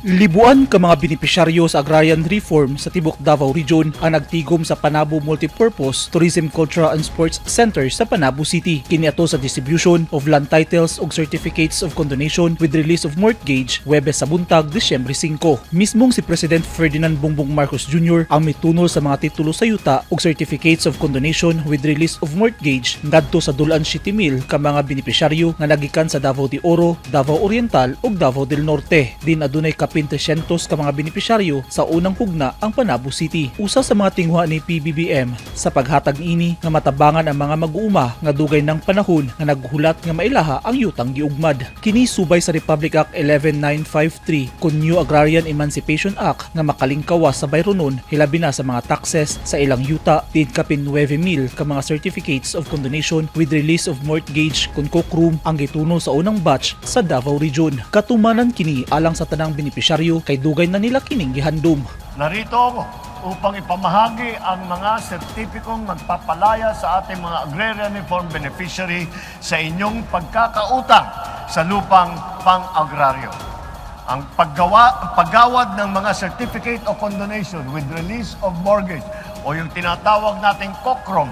Libuan ka mga benepisyaryo sa agrarian reform sa tibok Davao Region ang nagtigom sa Panabo Multipurpose Tourism, Cultural and Sports Center sa Panabo City. Kini ato sa distribution of land titles ug certificates of condonation with release of mortgage Huwebes sa buntag, Disyembre 5. Mismong si President Ferdinand Bongbong Marcos Jr. ang mitunol sa mga titulo sa yuta ug certificates of condonation with release of mortgage ngadto sa dulaan 7,000 ka mga benepisyaryo nga nagikan sa Davao de Oro, Davao Oriental ug Davao del Norte. Din adunay kapin 300 ka mga benepisyaryo sa unang hugna ang Panabo City. Usa sa mga tinguha ni PBBM sa paghatag niini nga matabangan ang mga mag-uuma nga dugay ng panahon nga naghulat nga mailaha ang yutang giugmad. Kini subay sa Republic Act 11953 kon New Agrarian Emancipation Act nga makalingkawas sa bayronon, hilabi na sa mga taxes sa ilang yuta, din kapin 9,000 ka mga certificates of condonation with release of mortgage kon COCROM ang gitunol sa unang batch sa Davao Region. Katumanan kini alang sa tanang benepisyaryo kay dugay na nila kining gihandom. Narito ako upang ipamahagi ang mga sertipikong magpapalaya sa ating mga agrarian reform beneficiary sa inyong pagkakautang sa lupang pang-agraryo. Ang paggawad ng mga certificate of condonation with release of mortgage o yung tinatawag nating COCROM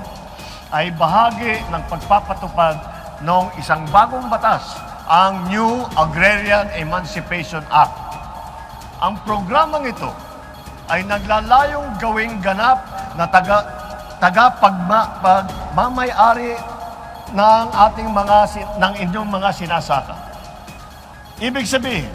ay bahagi ng pagpapatupad ng isang bagong batas, ang New Agrarian Emancipation Act. Ang programang ito ay naglalayong gawing ganap na taga pagmamayari ng ating mga ng inyong mga sinasaka. Ibig sabihin,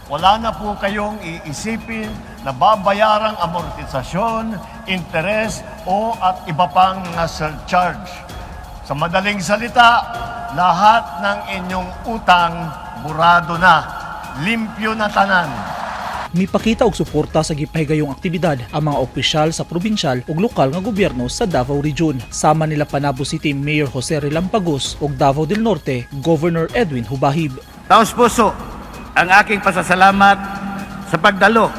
wala na po kayong iisipin na babayarang amortisasyon, interes o at iba pang mga surcharge. Sa madaling salita, lahat ng inyong utang burado na, limpyo na tanan. Mipakita og suporta sa gipahigayong aktibidad ang mga opisyal sa probinsyal ug lokal nga gobyerno sa Davao Region. Sama nila Panabo City Mayor Jose Relampagos ug Davao del Norte Governor Edwin Hubahib. Taos puso ang aking pasasalamat sa pagdalo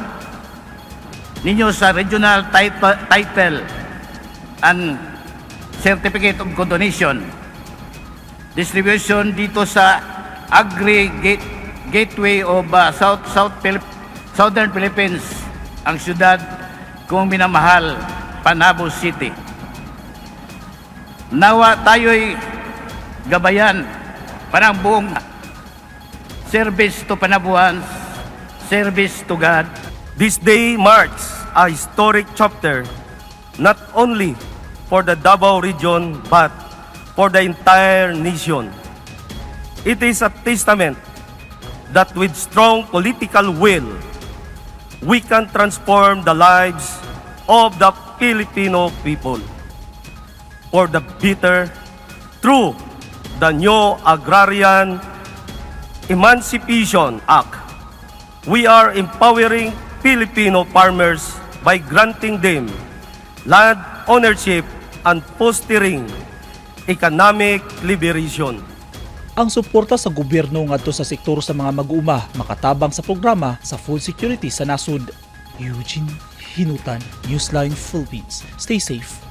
ninyo sa regional title and certificate of condonation distribution dito sa Agri Gateway of Southern Philippines, ang siyudad kong minamahal, Panabo City. Nawa tayo'y gabayan parang buong service to Panabuans, service to God. This day marks a historic chapter not only for the Davao Region but for the entire nation. It is a testament that with strong political will, we can transform the lives of the Filipino people for the better through the new Agrarian Emancipation Act. We are empowering Filipino farmers by granting them land ownership and fostering economic liberation. Ang suporta sa gobyerno ngadto sa sektor sa mga mag-uuma makatabang sa programa sa food security sa nasod. Eugene Hinutan, Newsline Philippines. Stay safe.